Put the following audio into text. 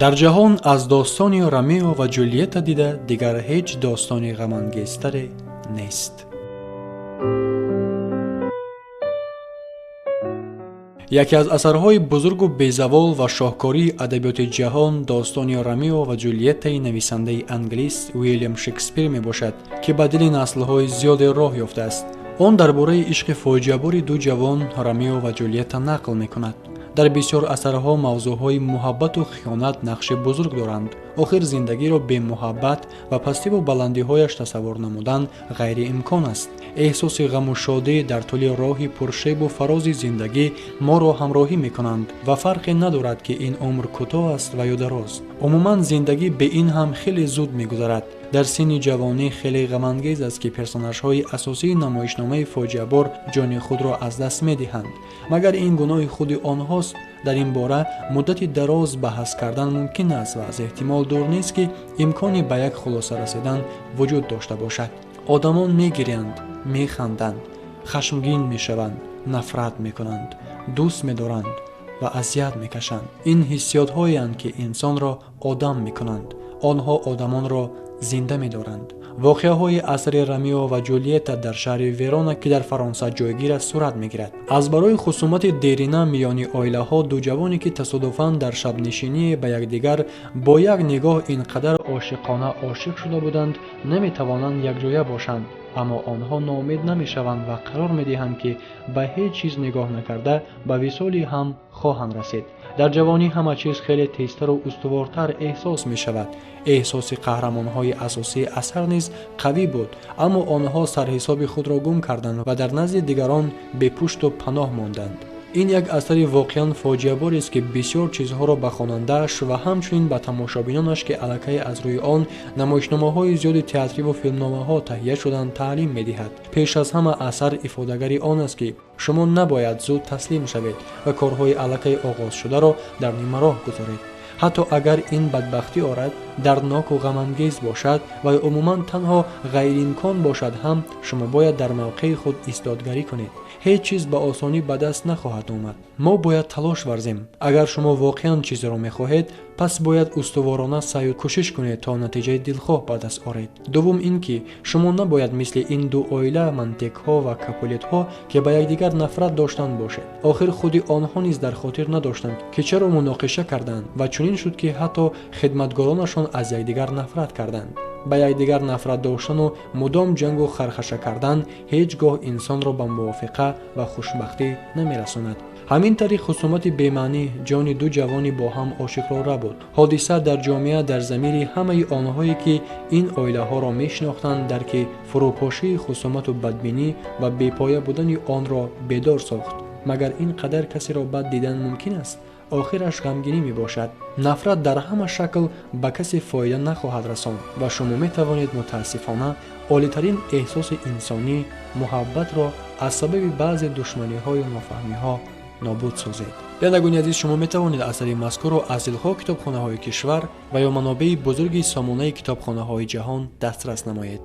Дар ҷаҳон аз достони Ромео ва Ҷулиета дида дигар ҳеҷ достони ғамангезтаре нест. Яке аз асарҳои бузургу безавол ва шоҳкории адабиёти ҷаҳон достони Ромео ва Ҷулиетаи нависандаи англис Уилям Шекспир мебошад, ки ба дили наслҳои зиёде роҳ ёфтааст. Он дар бораи ишқи фоҷиабори ду ҷавон Ромео ва Ҷулиета нақл мекунад. Дар бисёр асарҳо мавзӯъҳои муҳаббату хиёнат нақши бузург доранд. Охир зиндагиро бемуҳаббат ва пастиву баландиҳояш тасаввур намудан ғайриимкон аст. Эҳсоси ғаму шодӣ дар тӯли роҳи пуршебу фарози зиндагӣ моро ҳамроҳӣ мекунанд ва фарқе надорад, ки ин умр кӯтоҳ аст ва ё дароз. Умуман зиндагӣ бе ин ҳам хеле зуд мегузарад. Дар синни ҷавонӣ хеле ғамангез аст, ки персонажҳои асосии намоишномаи фоҷиабор ҷони худро аз даст медиҳанд. Магар ин гуноҳи худи онҳост? Дар ин бора муддати дароз баҳс кардан мумкин аст ва аз эҳтимол дур нест, ки имкони ба як хулоса расидан вуҷуд дошта бошад. Одамон мегирянд, механданд, хашмгин мешаванд, нафрат мекунанд, дӯст медоранд ва азият мекашанд. Ин ҳиссиётҳоеанд, ки инсонро одам мекунанд. Онҳо одамонро зинда медоранд. Воқеаҳои асари Ромео ва Ҷулиета дар шаҳри Верона, ки дар Фаронса ҷойгир аст, сурат мегирад. Аз барои хусумати дерина миёни оилаҳо ду ҷавоне, ки тасодуфан дар шабнишинӣ ба якдигар бо як нигоҳ ин қадар ошиқона ошиқ шуда буданд, наметавонанд якҷоя бошанд. Аммо онҳо ноумед намешаванд ва қарор медиҳанд, ки ба ҳеҷ чиз нигоҳ накарда ба висоли ҳам хоҳанд расид. Дар ҷавонӣ ҳама чиз хеле тезтару устувортар эҳсос мешавад. Эҳсоси қаҳрамонҳои асосии асар низ қавӣ буд, аммо онҳо сарҳисоби худро гум карданд ва дар назди дигарон бепушту паноҳ монданд. Ин як асари воқеан фоҷиаборест, ки бисёр чизҳоро ба хонандааш ва ҳамчунин ба тамошобинонаш, ки аллакай аз рӯи он намоишномаҳои зиёди театриву филмномаҳо таҳия шуданд, таълим медиҳад. Пеш аз ҳама асар ифодагари он аст, ки шумо набояд зуд таслим шавед ва корҳои аллакай оғозшударо дар нимароҳ гузоред. Ҳатто агар ин бадбахтӣ орад, дардноку ғамангез бошад ва ё умуман танҳо ғайриимкон бошад ҳам, шумо бояд дар мавқеи худ истодгарӣ кунед. Ҳеҷ чиз ба осонӣ ба даст нахоҳад омад. Мо бояд талош варзем. Агар шумо воқеан чизеро мехоҳед, пас бояд устуворона саъю кӯшиш кунед, то натиҷаи дилхоҳ ба даст оред. Дуввум ин ки шумо набояд мисли ин ду оила Монтекҳо ва Капулетҳо, ки ба якдигар нафрат доштанд, бошед. Охир худи онҳо низ дар хотир надоштанд, ки чаро муноқиша карданд ва чунин шуд, ки ҳатто хидматгоронашон аз якдигар нафрат карданд. Ба якдигар нафрат доштану мудом ҷангу хархаша кардан ҳеҷ гоҳ инсонро ба мувофиқа ва хушбахтӣ намерасонад. Ҳамин тариқ хусумати бемаънӣ ҷони ду ҷавони бо ҳам ошиқро рабуд. Ҳодиса дар ҷомеа дар замири ҳамаи онҳое, ки ин оилаҳоро мешинохтанд, дарки фурӯпошии хусумату бадбинӣ ва бепоя будани онро бедор сохт. Магар ин қадар касеро бад дидан мумкин аст? Охираш ғамгинӣ мебошад. Нафрат дар ҳама шакл ба касе фоида нахоҳад расонд ва шумо метавонед мутаассифона олитарин эҳсоси инсонӣ, муҳаббатро аз сабаби баъзе душманиҳою нофаҳмиҳо нобуд созед. Бинандагони азиз, шумо метавонед асари мазкурро аз дилхоҳ китобхонаҳои кишвар ва ё манобеи бузурги сомонаи китобхонаҳои ҷаҳон дастрас намоед.